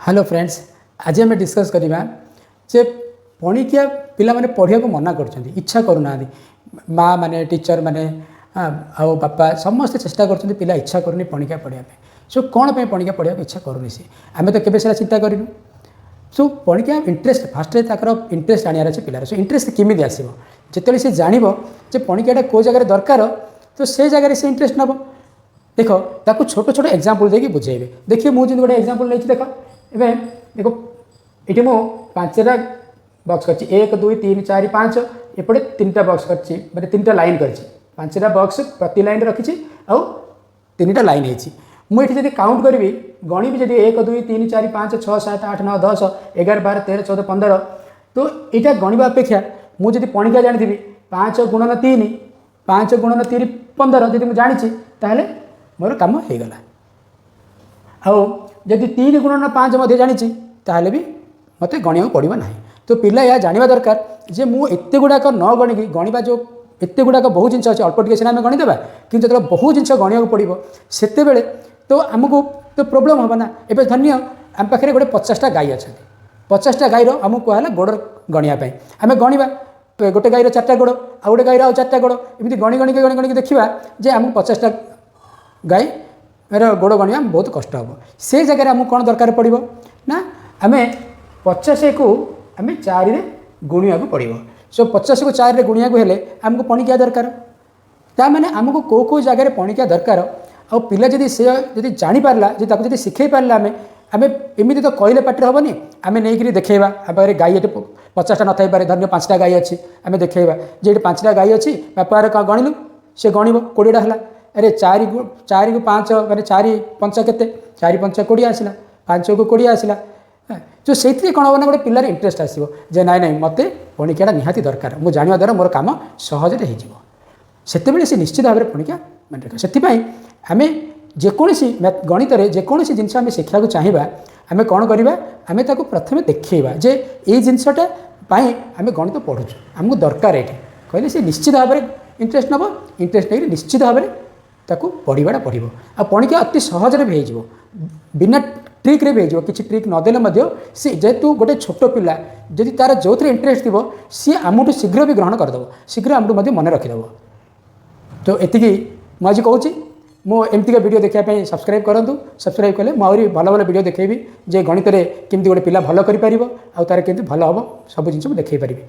Hello friends, ଆଜି ଆମେ discus କରିବା ଯେ ପଣିକିଆ ପିଲାମାନେ ପଢ଼ିବାକୁ ମନା କରୁଛନ୍ତି, ଇଚ୍ଛା କରୁନାହାନ୍ତି। ମା ମାନେ, ଟିଚର୍ ମାନେ ଆଉ ବାପା ସମସ୍ତେ ଚେଷ୍ଟା କରୁଛନ୍ତି, ପିଲା ଇଚ୍ଛା କରୁନି ପଣିକିଆ ପଢ଼ିବା ପାଇଁ। ସୋ କ'ଣ ପାଇଁ ପଣିକିଆ ପଢ଼ିବାକୁ ଇଚ୍ଛା କରୁନି ସେ, ଆମେ ତ କେବେ ସେଇଟା ଚିନ୍ତା କରିନୁ। ସୋ ପଣିକିଆ ଇଣ୍ଟରେଷ୍ଟ, ଫାଷ୍ଟରେ ତାଙ୍କର ଇଣ୍ଟରେଷ୍ଟ ଆଣିବାର ଅଛି ପିଲାର। ସୋ ଇଣ୍ଟରେଷ୍ଟ କେମିତି ଆସିବ? ଯେତେବେଳେ ସେ ଜାଣିବ ଯେ ପଣିକିଆଟା କେଉଁ ଜାଗାରେ ଦରକାର, ତ ସେ ଜାଗାରେ ସେ ଇଣ୍ଟରେଷ୍ଟ ନେବ। ଦେଖ, ତାକୁ ଛୋଟ ଛୋଟ ଏକ୍ଜାମ୍ପଲ୍ ଦେଇକି ବୁଝେଇବେ। ଦେଖିବେ, ମୁଁ ଯେମିତି ଗୋଟେ ଏକ୍ଜାମ୍ପଲ୍ ନେଇଛି। ଦେଖ, ଏବେ ଦେଖ, ଏଠି ମୁଁ ପାଞ୍ଚଟା ବକ୍ସ କରିଛି, 1, 2, 3, 4, 5। ଏପଟେ ତିନିଟା ବକ୍ସ କରିଛି, ମାନେ ତିନିଟା ଲାଇନ୍ କରିଛି। ପାଞ୍ଚଟା ବକ୍ସ ପ୍ରତି ଲାଇନ୍ରେ ରଖିଛି ଆଉ ତିନିଟା ଲାଇନ୍ ହେଇଛି। ମୁଁ ଏଠି ଯଦି କାଉଣ୍ଟ କରିବି, ଗଣିବି ଯଦି, 1, 2, 3, 4, 5, 6, 7, 8, 9, 10, 11, 12, 13, 14, 15, ତ ଏଇଟା ଗଣିବା ଅପେକ୍ଷା ମୁଁ ଯଦି ପଣିକିଆ ଜାଣିଥିବି, 5 ଗୁଣନ 3, 5 ଗୁଣନ 3 15, ଯଦି ମୁଁ ଜାଣିଛି, ତାହେଲେ ମୋର କାମ ହେଇଗଲା। ଆଉ ଯଦି 3 ଗୁଣନ 5 ମଧ୍ୟ ଜାଣିଛି, ତାହେଲେ ବି ମୋତେ ଗଣିବାକୁ ପଡ଼ିବ ନାହିଁ। ତ ପିଲା ଏହା ଜାଣିବା ଦରକାର ଯେ ମୁଁ ଏତେ ଗୁଡ଼ାକ ନ ଗଣିକି, ଗଣିବା ଯେଉଁ ଏତେ ଗୁଡ଼ାକ ବହୁତ ଜିନିଷ ଅଛି, ଅଳ୍ପ ଟିକେ ସିନା ଆମେ ଗଣିଦେବା, କିନ୍ତୁ ଯେତେବେଳେ ବହୁତ ଜିନିଷ ଗଣିବାକୁ ପଡ଼ିବ, ସେତେବେଳେ ତ ଆମକୁ ତ ପ୍ରୋବ୍ଲେମ୍ ହେବ ନା। ଏବେ ଧରିନିଅ ଆମ ପାଖରେ ଗୋଟେ 50ଟା ଗାଈ ଅଛନ୍ତି। 50ଟା ଗାଈର ଆମକୁ କୁହାହେଲା ଗୋଡ଼ ଗଣିବା ପାଇଁ। ଆମେ ଗଣିବା, ଗୋଟେ ଗାଈର ଚାରିଟା ଗୋଡ଼, ଆଉ ଗୋଟେ ଗାଈର ଆଉ ଚାରିଟା ଗୋଡ଼, ଏମିତି ଗଣି ଗଣିକି ଗଣି ଗଣିକି ଦେଖିବା ଯେ ଆମକୁ 50ଟା ଗାଈର ଗୋଡ଼ ଗଣିବା ବହୁତ କଷ୍ଟ ହେବ। ସେ ଜାଗାରେ ଆମକୁ କ'ଣ ଦରକାର ପଡ଼ିବ ନା, ଆମେ 50କୁ ଆମେ ଚାରିରେ ଗୁଣିବାକୁ ପଡ଼ିବ। ସୋ 50କୁ ଚାରିରେ ଗୁଣିବାକୁ ହେଲେ ଆମକୁ ପଣିକିଆ ଦରକାର। ତା ମାନେ ଆମକୁ କେଉଁ କେଉଁ ଜାଗାରେ ପଣିକିଆ ଦରକାର, ଆଉ ପିଲା ଯଦି ସେ ଯଦି ଜାଣିପାରିଲା, ଯଦି ତାକୁ ଯଦି ଶିଖେଇ ପାରିଲା, ଆମେ ଏମିତି ତ କହିଲେ ପାଟିରେ ହେବନି, ଆମେ ନେଇକରି ଦେଖେଇବା। ଆମ ପାଖରେ ଗାଈ ଏଠି 50ଟା ନଥାଇପାରେ, ଧରିନିଅ ପାଞ୍ଚଟା ଗାଈ ଅଛି। ଆମେ ଦେଖେଇବା ଯେ ଏଠି ପାଞ୍ଚଟା ଗାଈ ଅଛି ବାପାରେ, ଗଣିଲୁ? ସେ ଗଣିବ, 20ଟା ହେଲା। ଆରେ, ଚାରି ଚାରିକୁ ପାଞ୍ଚ, ମାନେ ଚାରି ପଞ୍ଚା କେତେ? ଚାରି ପଞ୍ଚା 20 ଆସିଲା, 5କୁ 20 ଆସିଲା। ତ ସେଇଥିରେ କ'ଣ ହେବ ନା, ଗୋଟେ ପିଲାର ଇଣ୍ଟରେଷ୍ଟ ଆସିବ ଯେ ନାଇଁ ନାଇଁ, ମୋତେ ପଣିକିଆଟା ନିହାତି ଦରକାର, ମୁଁ ଜାଣିବା ଦ୍ୱାରା ମୋର କାମ ସହଜରେ ହେଇଯିବ। ସେତେବେଳେ ସେ ନିଶ୍ଚିତ ଭାବରେ ପଣିକିଆ ମନେ ରଖିବ। ସେଥିପାଇଁ ଆମେ ଯେକୌଣସି ଗଣିତରେ ଯେକୌଣସି ଜିନିଷ ଆମେ ଶିଖିବାକୁ ଚାହିଁବା, ଆମେ କ'ଣ କରିବା? ଆମେ ତାକୁ ପ୍ରଥମେ ଦେଖେଇବା ଯେ ଏଇ ଜିନିଷଟା ପାଇଁ ଆମେ ଗଣିତ ପଢ଼ୁଛୁ, ଆମକୁ ଦରକାର ଏଇଠି କହିଲେ ସେ ନିଶ୍ଚିତ ଭାବରେ ଇଣ୍ଟରେଷ୍ଟ ନେବ। ଇଣ୍ଟରେଷ୍ଟ ନେଇକି ନିଶ୍ଚିତ ଭାବରେ ତାକୁ ପଢ଼ିବାଟା ପଢ଼ିବ। ଆଉ ପଣିକିଆ ଅତି ସହଜରେ ବି ହେଇଯିବ, ବିନା ଟ୍ରିକ୍ରେ ବି ହେଇଯିବ। କିଛି ଟ୍ରିକ୍ ନଦେଲେ ମଧ୍ୟ ସେ ଯେହେତୁ ଗୋଟେ ଛୋଟ ପିଲା, ଯଦି ତା'ର ଯେଉଁଥିରେ ଇଣ୍ଟରେଷ୍ଟ ଥିବ, ସିଏ ଆମଠୁ ଶୀଘ୍ର ବି ଗ୍ରହଣ କରିଦେବ, ଶୀଘ୍ର ଆମଠୁ ମଧ୍ୟ ମନେ ରଖିଦେବ। ତ ଏତିକି ମୁଁ ଆଜି କହୁଛି। ମୁଁ ଏମିତିକା ଭିଡ଼ିଓ ଦେଖିବା ପାଇଁ ସବସ୍କ୍ରାଇବ୍ କରନ୍ତୁ। ସବସ୍କ୍ରାଇବ୍ କଲେ ମୁଁ ଆହୁରି ଭଲ ଭଲ ଭିଡ଼ିଓ ଦେଖେଇବି ଯେ ଗଣିତରେ କେମିତି ଗୋଟେ ପିଲା ଭଲ କରିପାରିବ ଆଉ ତା'ର କେମିତି ଭଲ ହେବ, ସବୁ ଜିନିଷ ମୁଁ ଦେଖେଇ ପାରିବି।